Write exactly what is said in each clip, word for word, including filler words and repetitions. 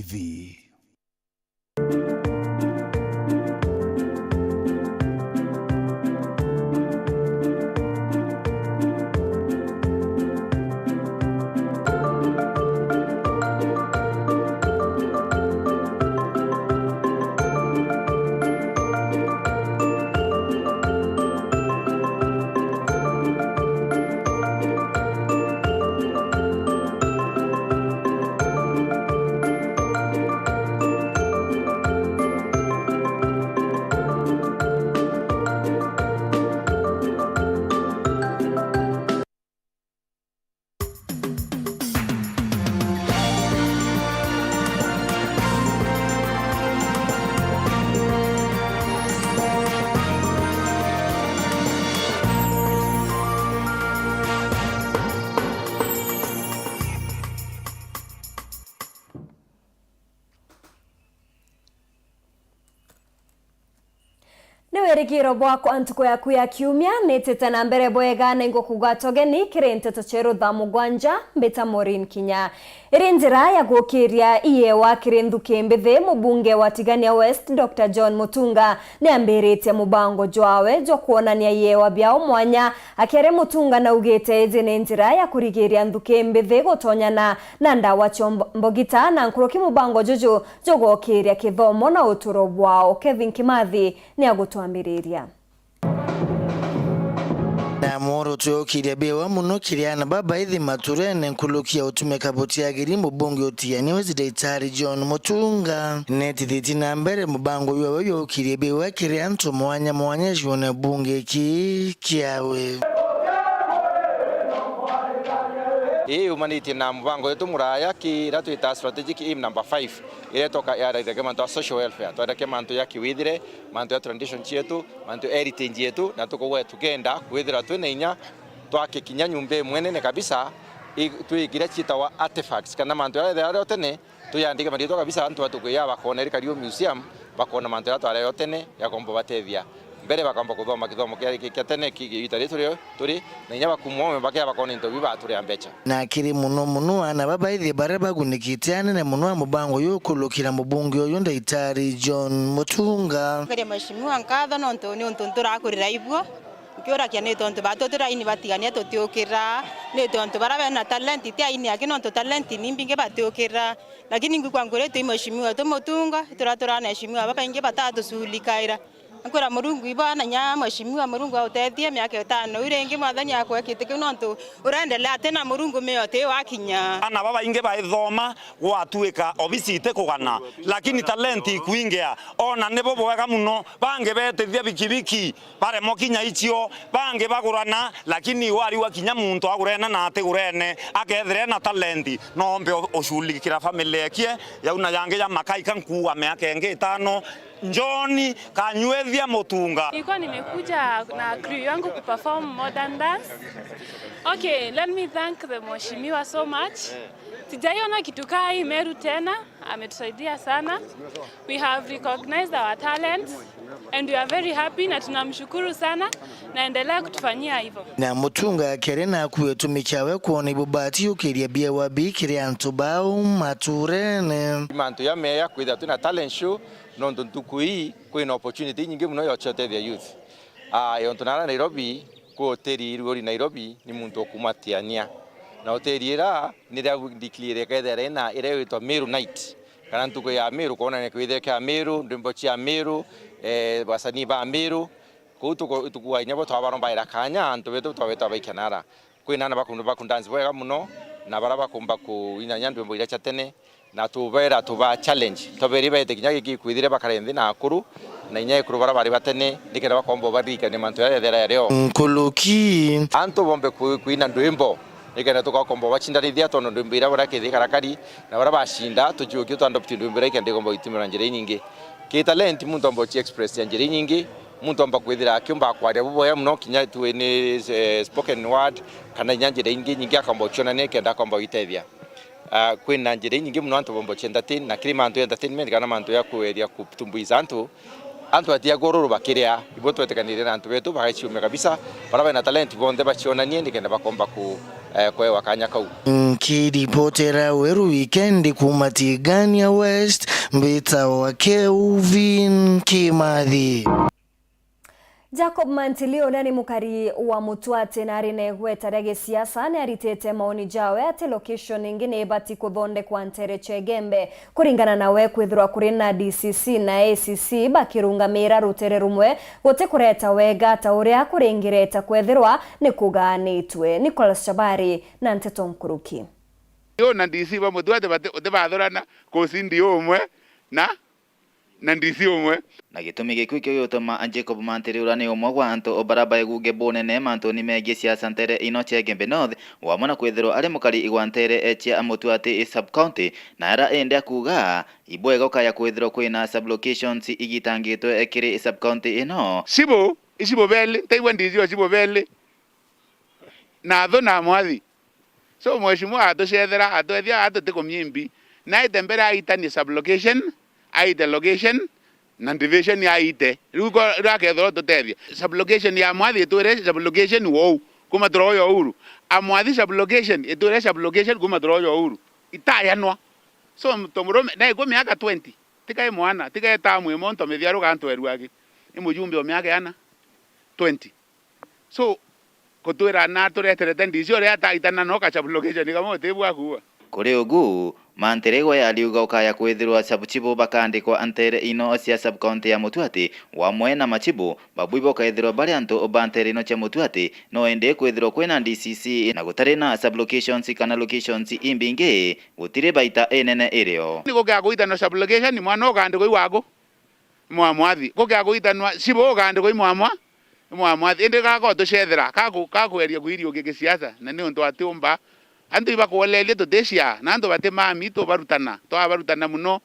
V. Ni wirigiro bwakwa ntuku yaku ya kiumia nitite na mbere bwega, na ingukugwata ugeni kiri nteto cia rutha mugwanja. Mbita Maureen Kinya. Iri njira ya gukiria iyewa kiri nthuki mbithi, mubunge wa Tigania West, Doctor John Mutunga, niambiritie mubango jwawe jwa kwonania iyewa biao mwanya. Akiaria, Mutunga naugite iji ni njira ya kurigiria nthuki mbithi gutonyana na ndawa cia mbo-, mbogita na nkuruki mubango juju jugokiria kithomo na uturo bwao. Kevin Kimathi ni agutwambiriria. Na mworo tuyokiria biwa muno kiri ana babaithi maturene nkuruki ya utumika butiagiri, mubunge utiania West Daitari John Mutunga netithitie na mbere mubango jwawe jwa ukiria biwa kiri antu mwanya mwanya cione bunge ki kiawe. Ii yumanitie na mubango wetu muraya kiria twita strategic aim number five, iria itoka yaraithagia mantu ya social welfare, twaragia mantu ya kiwithire, mantu ya tradition cietu, mantu ya heritage yetu, na tukauga tukenda kwithira twina inya twake kinya nyumba imwe nene kabisa, i-, twi kiria ciitawa artifacts, kana mantu jaria jaria o tene, tuyandike mariitwa kabisa, antu batukuya bakona iri Kariu Museum, bakona mantu jaria twari o tene, jakomba batethia. Mbere bakamba kuthoma kithomo kia, kia, kia tene ki, ki, igita riri turi, turi, na inya bakumwa ome bakea bakona into biu baturia mbeca. Na kiri muno muno ana babaithi baria bagunikite anene muno a mubango uyu ukurukira mubunge uyu Ndaitari John Mutunga. Ngeria Mheshimiwa nkatho nontu ni untu nturakurira ibuo. Nkiurakia ni tontu batu turaini batigania tutiukira, ni tontu baria bena talent ti aini aki nontu talent ni mbingi batiukira. Lakini ngwigua nkuritwe i Mheshimiwa tu Mutunga, turatura na Mheshimiwa babaingi batatushughulikiira. Nkwira Murungu ibo na nya Mheshimiwa Murungu autethie miaka itano iu ringi Mwathani akwe kiti kiu nontu urendelea ati na Murungu mio ti wakinya. Ana babaingi baithoma gwatuika obisi itikugana, lakini talent ikwingia. Ona nibo bwega muno, bangi betithia bikibiki, baremwa kinya icio, bangi bagurana, lakini wariua kinya muntu agurene na atigurene, akethire ena talent, noombe u-, ushughulikira family ekie, yau na yangi ya makaika nkuua miaka ingi itano, John Kanywethia Mutunga. Nilikuwa nimekuja na crew yangu kuperform modern dance. Okay, let me thank the mheshimiwa so much. Sijaiona kitu kaa hii Meru tena, ametusaidia sana. We have recognized our talents and we are very happy na tunamshukuru sana na endelea kutufanyia hivyo. Na Mutunga akere na akuwe tumiki awe kwona ibubati ukiria biewa bi kiri antu bao maturene. Mantu ya meya kwithira twina talent show, nontu ntuku ii kwina opportunity inyingi muno ya gucotethia youth. Ah, ontu nara Nairobi, kwi hoteli iri uri Nairobi, ni muntu ukuma Tiania. Na hoteli ira ni ria declare ikethira ina iria igwitwa Meru Night, kana ntuku ya Meru, kwonania kiwithire kia Meru, ndwimbo cia Meru, eh, basanii ba Meru. Kuu tuku-, tukuga inya bo twabarombaira kanya, antu betu twabeta baikia nara. Kwina ana baku-, bakundansi bwega muno, na bara bakumba kuina inya ndwimbo iria cia tene, na tubera tuba challenge. Twaberi baete kinya giki kwithire bakare nthi na akuru, na inya ekuru bara bari batene, nikenda bakomba baririkane mantu jaria jathera jario. Nkuruki. Antu bombe ku-, kuina ndwimbo, nikenda tugakomba bacindanithia, tondu ndwimbo iria bara kithi karakari, na bara bacinda, tujukie tu adopt ndwimbo iria ikenda ikomba itumira njira inyingi. Ki talent, muntu omba uci express ya njira inyingi, muntu omba kwithira akiumba kwaria bubwega muno, kinya tu ni, eh, spoken word, kana inya njira ingi nyingi akomba ucionania kenda akomba uitethia. Ah, kwina njira inyingi muno antu bomba uci entertain, na kiri mantu ya entertainment kana mantu ya kweria kutumbuiza antu, antu batiga kururu bakiria, ibo twetikanirie na antu betu bagaciumia kabisa, bara bena talent bonthe bacionanie nikenda bakomba ku, eh, kwewa kanya kau. Nkiripotera Weru Weekend kuuma Tigania West, mbitawa Kelvin Kimathi. Jacob Mantili, uria ni mukari wa Mutwati na ari na igweta ria gisiasa, ni aritite maoni jawe ati location ingi ni ibati kuthondekwa ntere cia Igembe. Kuringana nawe, kwithirwa kuri na D C C na A C C bakirungamira rutere rumwe guti kureta wega ta uria kuringireta kwethirwa ni kugaanitwe. Nicholas Chabari na nteto nkuruki. Yo na D C ba Mutwati bati-, utibathurana, kusi ndi umwe na na D C umwe. Na gitumi gikuu kio gigutuma Jacob Mantiri, uria ni umwe gwa antu baria baiguge bunene mantuni megii siasa ntere ino cia Igembe North, wamwe na kwithirwa ari mukari igwa ntere cia Mutwati sub county, na ara indi akuuga ibwega ukaya kwithirwa kwina sub locations igitangitwe kiri sub county ino. Cibu, icibu beli, ntaigua D C o cibu beli. Na athu na amwathi. So, mheshimiwa atucethera, atwethia, atutikumia imbi. Naite mbere aitanie sub location, aite location, na division aite. Riu ko-, riu akethirwa tutethia. Sub location ya amwathi itwire sub location wou, kuma turoyo uru. Amwathi sub location itwire sub location kuma turoyo uru. Itayanwa. So, tumurume, na ikwa miaka twenty. Tikai mwana, tikai tamu imo nto mithiaruka antu eruagi. Ni mujumbe o miaka yana twenty. So, kutwira na tureterete D C uria ataitana no ka sub location kamwe utibua kuua. Kuri ugu, Mantiri igwe ariuga ukaya kwithirwa sub chibu bakandikwa ntere ino cia sub county ya Mutwati, wamwe na machibu, babui bakaithirwa bari antu ba ntere ino cia Mutwati, no indi kwithirwa kwina D C C na gutari na sub locations kana locations imbingi, gutiri baita inene irio. Ni gukia kuitanwa sub location, mwana ukandikwa iwaku. Mwamwathi. Kukia kuitanwa, cibu ukandikwa i mwamwa, i mwamwathi. Indi gaka utucethera, kaku-, kakweria kwiriukia gisiasa, na ni untu atiumba. Antu ibakuoleria tuticiaa, na antu bati mami, tubarutana, twabarutana muno.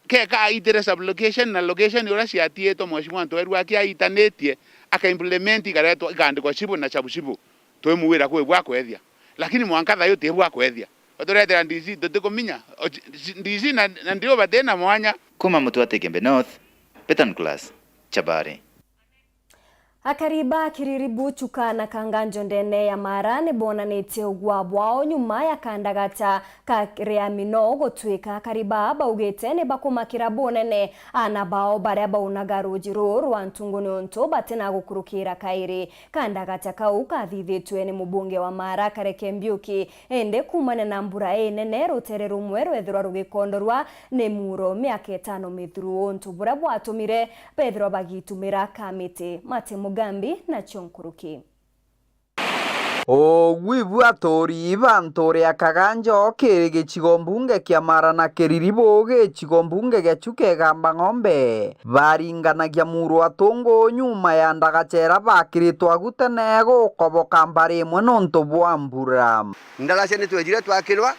Keka aitire sub location na location uria ciatiitwe, mheshimiwa Ntweru aki aitanitie, akaimplement ikaretwa, ikandikwa cibu na chabu cibu. Twimuwira kwi bwa kwethia. Lakini mwanka thayu ti bwa kwethia. Baturetera D C tutikuminya. O, D C na, na ndio batina mwanya. Kuma Mutwati Igembe North, Peter Nicholas Chabari. Akari ba Kiriribu, Chuka na Kanganjo ndene ya Mara ni bonanitie ugwa bwao nyuma ya kandagata ka ria mino gutwika. Akari baa baugite ni bakumakira bunene aana bao baria baunaga ruuji ruu rwa Ntungu niuntu batina gukurukira kairi. Kandagata kau kathithitue ni mubunge wa Mara Kareke Mbiuki, indi kuumania na mbura inene, rutere rumwe rwethirwa rugikondorwa ni muuro miaka itano mithiru, untu buria bwatumire bethirwa bagitumira kamiti. Mate Mugambi nacio nkuruki. Ugu ibu aturi ba ntuuri ya Kaganjo kiri gicigo mbunge kia Mara na Kiriribu gicigo mbunge gia Chuka Igamba Ng'ombe baringanagia muuro wa Tungu nyuma ya ndagaca iria bakiritwe agu tene gukoboka mbari imwe nontu bwa mbura. Ndaraca ni twejire twakirwa,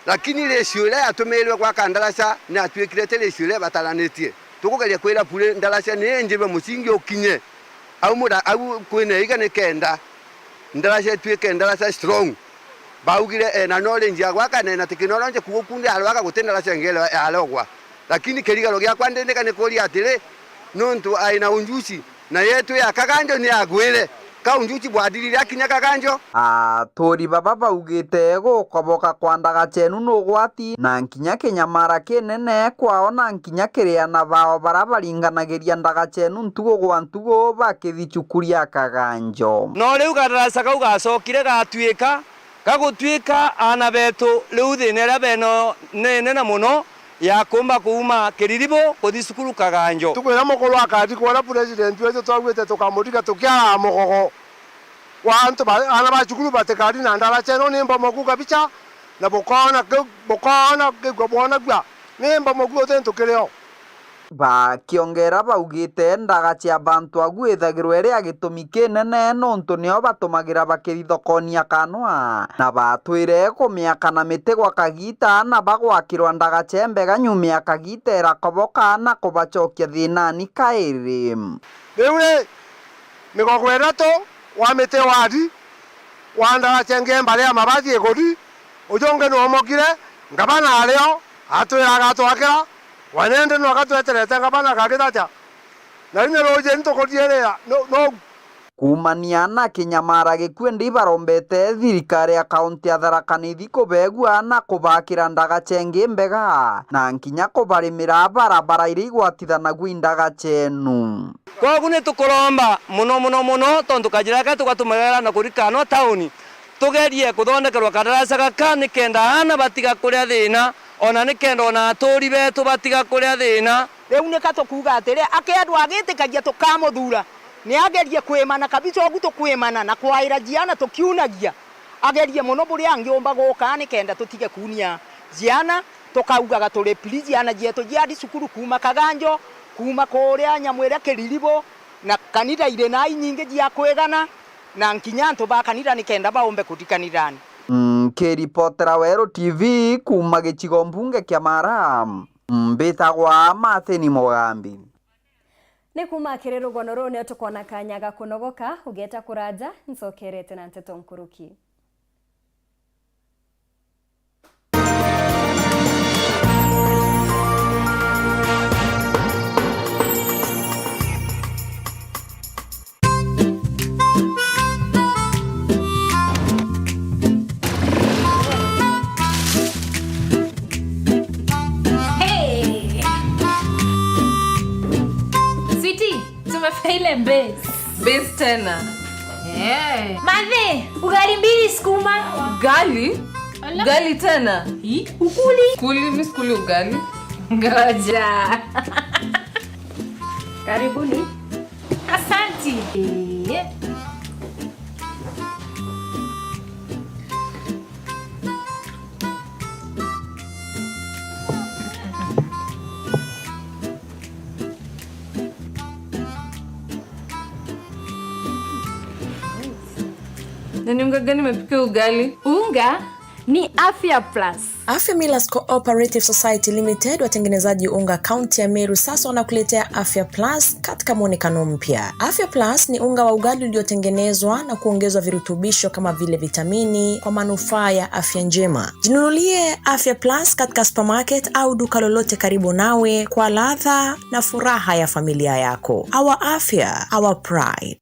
lakini ratio iria yatumiirwe gwaka ndaraca ni yatuikire ti ratio iria ibataranitie. Tukugeria kwira bure ndaraca ni injirwe mucingi ukinye. Au mura-, au kwina iga ni kenda ndaraca ituike ndaraca strong. Baugire ena knowledge ya gwaka na ena technology, kuguo kundi arwaka guti ndaraca ingi yarogwa. Lakini kirigaro giakwa ndindika ni kuria atiri, nontu aina unjuci na yetu ya Kaganjo ni agwire. Ka unjuci bwathirire akinya Kaganjo? Aturi baba baugite gukoboka kwa ndagaca inu ni ugwati, na nkinya kinyamara kinene kwao na nkinya kiri aana bao baria baringanagiria ndagaca inu ntugu gwa ntugu bakithicukuria Kaganjo. No riu kadaraca kau gacokire gatuika gagutuika aana betu riu thina iria beno ni nene mono ya kuumba kuuma Kiriribu kuthi cukuru Kaganjo. Ntuku iria mukuru akathikwa uria president wetu twauite tukamuthiga tukiaraa mugogo wa antu ba, aana ba cukuru batikari na ndaraca ino ni mbomoku kabicha, na bukoona kiu, bukoona kiu bwonagua ni mbomoku uti ntu kirio. Bakiongera baugite ndagaca ya bantu agu ithagirwa iri ya gitumi kinene nontu nio batumagira bakithithokonia kanwa, na batwire kumiaka na miti gwa kagiita na bagwakirwa ndagaca imbega nyuma ya kagiita irakoboka na kubacokia thinani kairi. Riu ri, migogo ithatu wa miti wari, wa ndaraca ingi mbari ya mabathi ikuthi, uju ungi nuomokire, ngavana ario, atwira agatwakira, we nindi nu agatweterete ngavana akagithaca. Na riu ni ruuji ni tukuthiirira, nu, nu, Kuumania na kinyamara gikue ndi ibarombete thirikari ya kaunti ya Tharaka Nithi kubeegua na kubakira ndagaca ingi mbega, na nkinya kubarimira barabara iria igwatithanagua i ndagaca inu. Kwogu ni tukuromba muno, muno, muno, tontu kajira gaka tugatumagirira na kurikanwa tauni, tugerie kuthondekerwa kadarasa gaka nikenda aana batiga kuria thina, ona nikenda ona aturi betu batiga kuria thina. Riu nika tukuuga atiri, aki andu agitikagia tukamuthuura, ni agerie kwimana kabisa ugu tukwimana na kwaira ciana tukiunagia. Agerie mono buria angiumba guka nikenda tutige kuunia ciana, tukaugaga turi please ciana cietu ciari cukuru kuuma Kaganjo, kuuma kuria Nyamwire Kiriribu, na kanitha iri na inyingi cia kwigana, na nkinya antu ba kanitha nikenda baumbe kuthi kanithani. Nkiripotera Weru T V kuuma gicigo mbunge kia Mara, mbitagwa Martin Mugambi. Ni kuuma kiri rugano ruu nio tukoona kaanya ga kunogoka, ugeeta kuraja, ncokerete na nteto nkuruki. Hey! Sweetie, tumefika ile base. Base tena. Eh. Mathe, ugali mbili sukuma. Ugali? Ala. Ugali tena? Hi, ukuli? Kuli, mi sikuli ugali. Ngoja. Karibuni. Asanti. Eh. Na ni unga gani umepika ugali? Unga ni Afya Plus. Afya Millers Cooperative Society Limited, watengenezaji unga kaunti ya Meru, sasa wanakuletea Afya Plus katika mwonekano mpya. Afya Plus ni unga wa ugali uliotengenezwa na kuongezwa virutubisho kama vile vitamini kwa manufaa ya afya njema. Jinunulie Afya Plus katika supermarket au duka lolote karibu nawe kwa ladha na furaha ya familia yako. Our afya, our pride.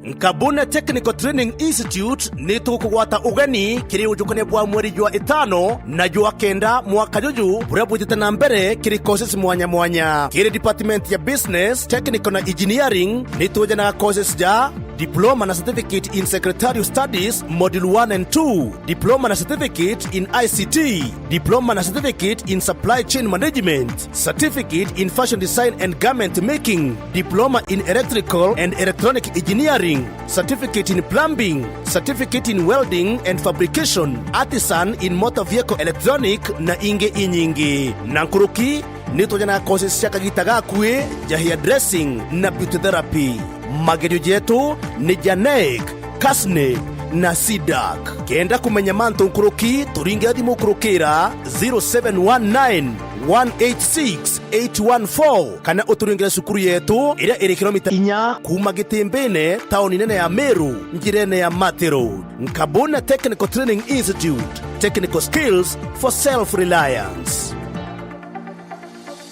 Nkabune Technical Training Institute ni tukugwata ugeni kiri ujukania bwa mweri jwa itano na jwa kenda mwaka juju buria bwitite na mbere kiri courses mwanya mwanya. Kiri department ya Business, Technical na Engineering ni twejanaga courses ja Diploma na Certificate in Secretarial Studies, Module one and two, Diploma na Certificate in I C T, Diploma na Certificate in Supply Chain Management, Certificate in Fashion Design and Garment Making, Diploma in Electrical and Electronic Engineering, Certificate in Plumbing, Certificate in Welding and Fabrication, Artisan in Motor Vehicle Electronic na ingi inyingi. Na nkuruki, ni twajanaga courses cia kagita gakui ja hairdressing na beauty therapy. Magerio jetu ni ja NEC, KASNEB na CDAC. Kenda kumenya mantu nkuruki, turingira thimu kurukira zero seven one nine, one eight six, eight one four, kana uturingire cukuru yetu iria iri kilomita inya kuuma Gitimbine, tauni nene ya Meru, njirene ya Mathi Road. Nkabune Technical Training Institute, technical skills for self-reliance.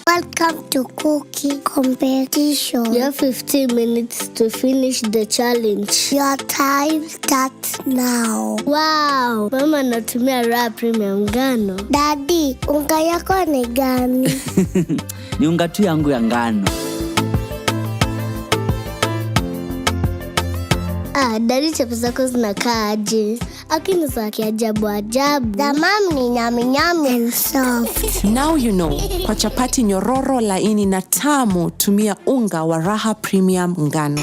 Welcome to cooking competition. You have fifteen minutes to finish the challenge. Your time starts now. Wow! Mama anatumia Raha Premium ngano. Daddy, unga yako ni gani? Ni unga tu yangu ya ngano. Ah, Daddy, chapo zako zinakaa aje? Lakini za kiajabu ajabu. The mom ni nyami nyami and soft. Now you know. Kwa chapati nyororo, laini na tamu, tumia unga wa Raha Premium ngano.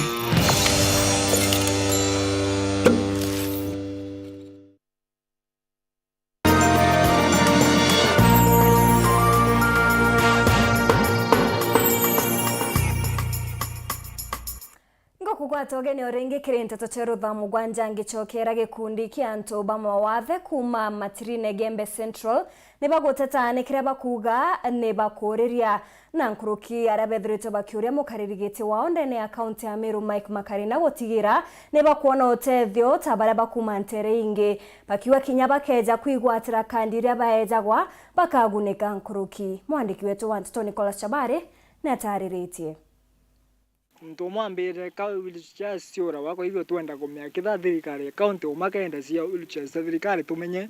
Ngukugwata ugeni o ringi kiri nteto cia rutha mugwanja, ngicokera gikundi kia antu ba mawathe kuuma Matirine Gembe Central ni baguteta ni kiria bakuuga ni bakuriria na nkuruki aria bethiritwe bakiuria mukariri giti wao ndene ya kaunti ya Meru Mike Makarina gutigira ni bakwona utethio ta baria bakuuma ntere ingi, bakiuga kinya bakeja kwigwatira kandi iria baejagwa bakagunika nkuruki. Mwandiki wetu wa nteto Nicholas Chabari ni atariritie. Muntu umwe ambire ka wheelchairs ciurawa, kwa hivyo twenda kumenya kitha thirikari ya county uma kenda cia wheelchairs cia thirikari tumenye.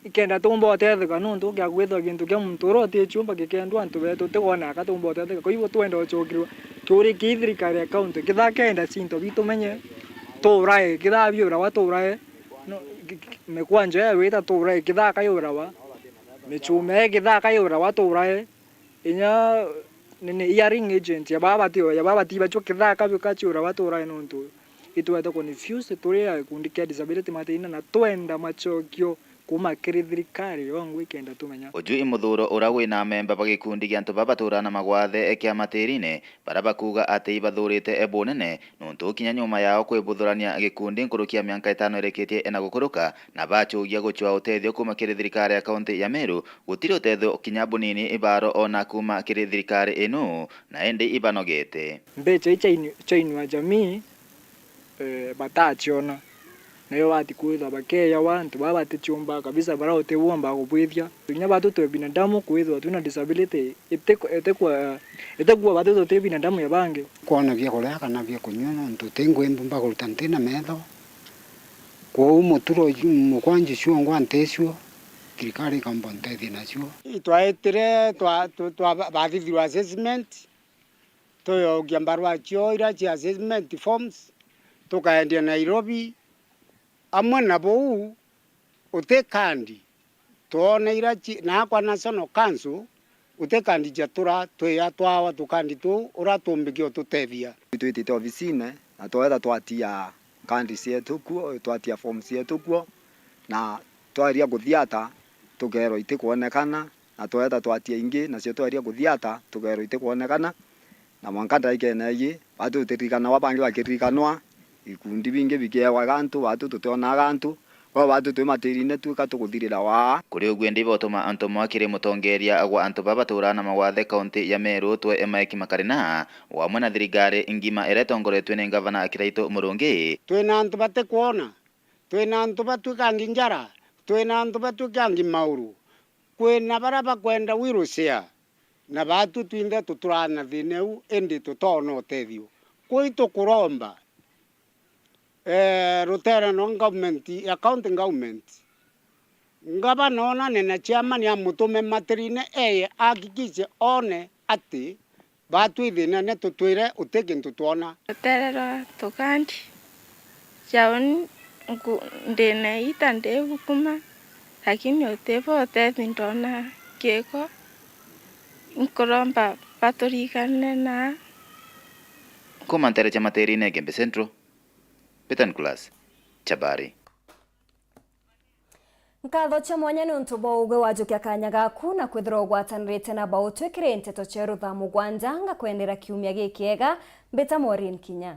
Ikenda tumba utetheka, nontu kia kwithwa gintu kia muntu uria utichumba gikendwa antu betu, tikwona ka tumba utetheka. Kwa hivyo twenda uchokirwa kiuri kii thirikari ya county, kitha kenda cinto bitu menye, turae, kitha biurawa turae, no, ki-, ki-, mikwanja ya wita turae, kitha kayurawa, michuma ya kitha kayurawa turae, inya nini, earring agent ya baa bati, ya baa bati bachwa kitha kabio kachiurawa turae, nontu itwete confused turi a gikundi kia disability matirine na twenda machokio kuma kiri thirikari yongwa ikenda tumenya. Uju i muthuro uria wina amemba ba gikundi gia antu baa baturaa na magwathe kia Matirine, baria bakuuga ati ibathurite bunene, nontu kinya nyuma yao kwibuthurania gikundi nkuruki ya mianka itano irikitie na gukuruka, na bachugia guchwa utethio kuma kiri thirikari ya kaunti ya Meru, gutiri utethio kinya bunini ibaroona kuma kiri thirikari inu, na indi ibanogete. Mbecha ii cia inu-, cia Inua Jamii, eh, batachiona. Nayo bati kwithwa bakeejawa antu baa batichumba kabisa, baria utibomba kubwithia. Kinya batu twi binadamu, kwithwa twina disability, itiku-, itikwa-, itikuwa batu tuti binadamu ya bangi. Kwona bia kuria kana bia kunyua, nontu ti ngwimba kuruta ntina metho. Kwou muturo ju-, mukwanju ciongwa nticio, thirikari ikomba ntethie nacio. Itwaitire twa-, twa-, twa-, bathithirwa assessment, tuyogia mbarua cio iria cia assessment forms, tukaendia Nairobi. Amwe na buu, uti kandi, twona iria ci-, naakwa National Council, uti kandi cia tura twia twawa tukandi tuu uria tumbiki ututethia. Twitite obisine na twetha twatia kandi cietu kuo, twatia form cietu kuo, na twaria kuthiata tukeerwa itikwonekana, na twetha twatia ingi, nacio twaria kuthiata tukeerwa itikwonekana. Na mwanka ndaikene iji, batu tutiririkanagwa, bangi bakiririkanwa, ikundi bingi bikiewa gantu, batu tutionaa gantu, kwou batu twi Matirine twika tukuthirira waa. Kuri uguo indi, botuma antu mwa kiri mutongeria gwa antu baa baturaa na mawathe kaunti ya Meru, twe Mike Makarina, wamwe na thirikari ngima iria itongoretue ni Ngavana Kiraitu Murungi. Twina antu batikwona, twina antu batwikangi njara, twina antu batwikangi mauru, kwina baria bakwenda wheelchair, na baatu twinthe tuturaa na thiina iu, indi tutoona utethio. Kwou itukuromba, eh, ruteere rwa government, ya county government, ngavana oonane na chairman amutume Matirine eeye ahakikishe oone ati baatu ithiinene tutwire uti kintu twona. Ruteere rwa Tugandi, Jaoni, nku-, ndi na iita ndi Bukuma, lakini utibo utethi ndona kiiko. Nkuromba baturikane na. Kuma nteere cia Matirine, Igembe Central, Peter Nicholas, Chabari. Nkatho cia mwanya niuntu bwa ugwe wajukia kanya gaku na kwithirwa ugwatanirite na bau twikire nteto cia rutha mugwanja. Ngakwendera kiumia gikiega. Mbita Maureen Kinya.